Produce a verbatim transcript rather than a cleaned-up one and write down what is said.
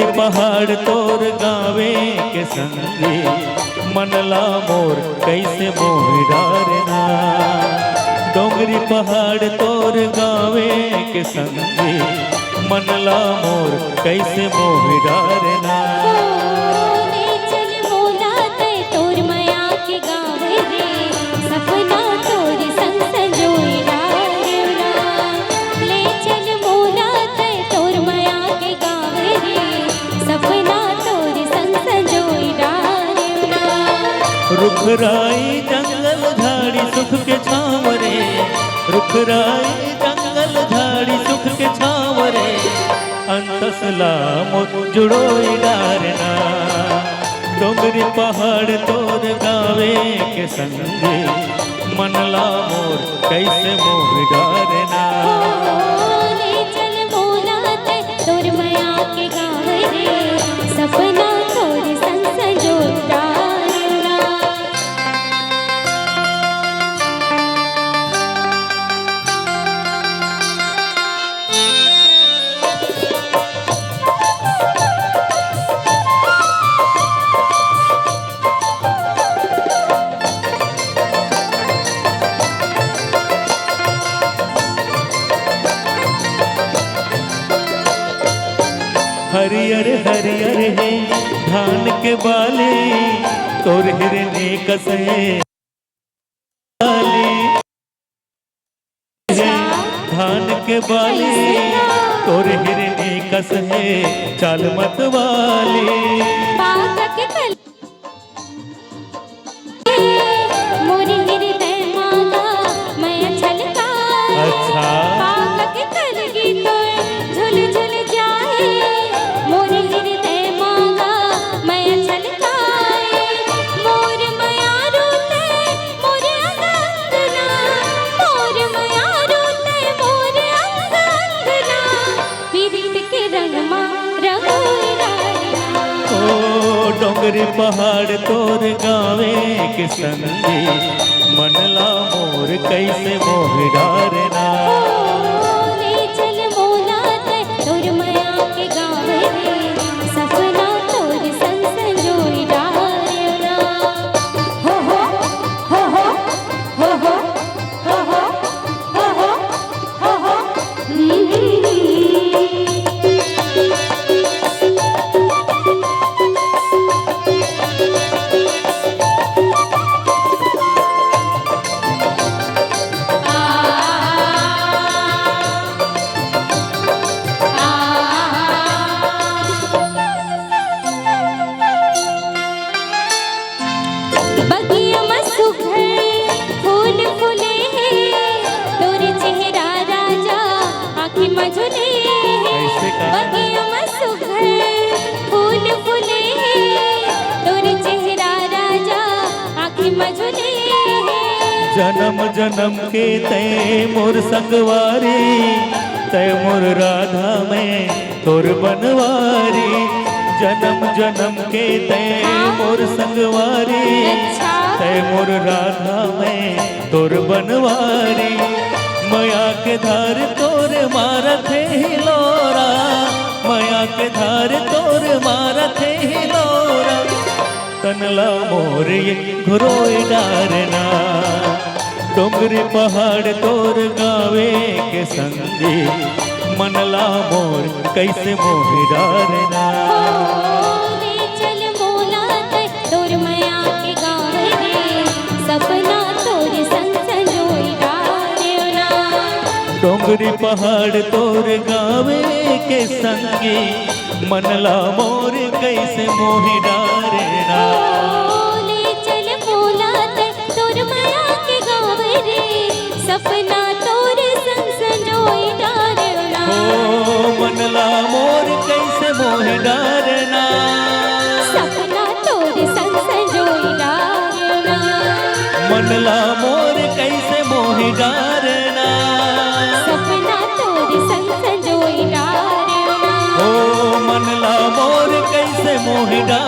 पहाड़ तोर गावे के संगी, मन ला मोर कैसे मोहि डारना। डोंगरी पहाड़ तोर गावे के संगी, मन ला मोर कैसे मोहि डारना। ओ, ले चल मोला तै तोर मया के गाँव रे, सपना तोर संग संजोए डारना। ले चल मोला तै तोर मया के गाँव रे, सपना तोर संग संजोए डारना। रुख राई जंगल झाड़ी सुख के छाँव रे, रुख राई जंगल झाड़ी सुख के छाँव रे, अंतस ला मोर जुड़ोए डारना। डोंगरी पहाड़ तोर गावे के संगी, मन ला मोर कैसे मोहि डारना। ओ, ले चल मोला तै तोर मया के गाँव रे, सपना तोर संग संजोए डारना। हरियर हरियर हे धान के बाली, तोर हिरनी कस हे बाली। धान के बाली, तोर हिरनी कस हे चाल मत वाली। पाक के कल- मोर हृदय मांगा मैं छलकाए। अच्छा। पाक के कलगी तोर झुल झुल जाए। मोर हृदय मांगा मैं छलकाए। मोर मयारू तै मोर अंगना, मोर मयारू तै मोर अंगना। पीरित के रंग मा रंगोई डारना। ओ डोंगरी पहाड़ तोर गावे के संगी, मन ला मोर कैसे मोहि डारना। ओ ले चल मोला तै तोर मया के गाँव रे, सपना तोर संग संजोई डारना। हो हो, हो हो, हो हो, हो हो, हो हो, हो हो। बगिया म सुघर फूल फूले हे, तोर चेहरा राजा आँखी म झूले हे। ऐसे का? बगिया म सुघर फूल फूले हे, तोर चेहरा राजा आँखी म झूले हे। जनम जनम के तै मोर संगवारी, तै मोर राधा मैं तोर बनवारी। जनम जनम के तै हाँ। मोर संगवारी, अच्छा। तै मोर राधा मैं तोर बनवारी। मया के धार तोर मारत हे हिलोरा, मया के धार तोर मारत हे हिलोरा। तन ला मोर ये घुरोय डारना। डोंगरी पहाड़ तोर गावे के संगी, मन ला मोर कैसे मोहि डारना। ओ, ले चल मोला तै तोर मया के गाँव रे, सपना तोर संग संजोई डारना। डोंगरी पहाड़ तोर गावे के संगी, मन ला मोर कैसे मोहि डारना। ओ, ले चल मोला तै तोर मया के गाँव रे, सपना तोर संग संजोई डारना। ओ, मन ला मोर कैसे मोहि डारना। सपना तोर संग संजोई डारना। मन ला मोर कैसे मोहि डारना। सपना तोर संग संजोई डारना। ओ, मन ला मोर कैसे मोहि डारना।